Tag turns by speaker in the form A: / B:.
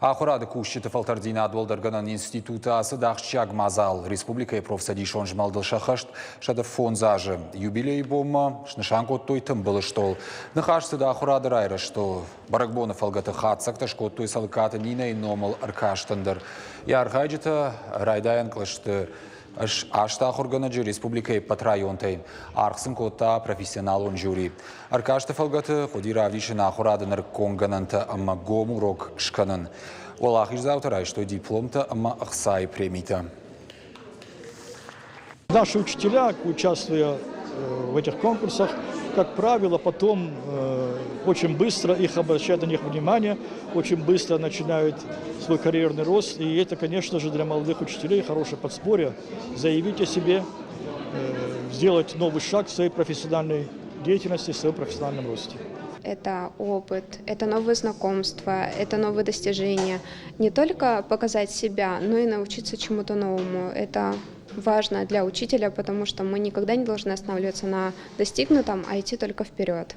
A: Ахуырады кусджыты фӕлтӕрддзинад уӕлдӕргӕнӕн институты ацыд ахсджиаг мадзал. Республикӕйы профцӕдисон змӕлдыл сӕххӕст 105 азы. Юбилейы бонмӕ снысан кодтой тымбыл стол. Ныхас цыд ахуырады райрӕзтыл. Бӕрӕгбоны фӕлгӕты хатдзӕгтӕ скодтой Цӕлыккаты Нинӕйы номыл ӕркастӕн дӕр. Йӕ архайджытӕ райдайӕн кълӕсты аст ахуыргӕнӕджы республикӕйы ӕппӕт районтӕй. Аргъ сын кодта профессионалон жюри. Ӕркасты фӕлгӕты хъуыди равдисын ахуырады нырыккон гӕнӕнтӕ ӕмӕ гом урок скӕнын. Уӕлахиздзаутӕ райстой дипломтӕ ӕмӕ ӕхцайы премитӕ.
B: Наши учителя, участвуя в этих конкурсах, как правило, потом очень быстро их обращают на них внимание, очень быстро начинают свой карьерный рост. И это, конечно же, для молодых учителей хорошее подспорье заявить о себе, сделать новый шаг в своей профессиональной деятельности, в своем профессиональном росте.
C: Это опыт, это новые знакомства, это новые достижения. Не только показать себя, но и научиться чему-то новому. Это важно для учителя, потому что мы никогда не должны останавливаться на достигнутом, а идти только вперед.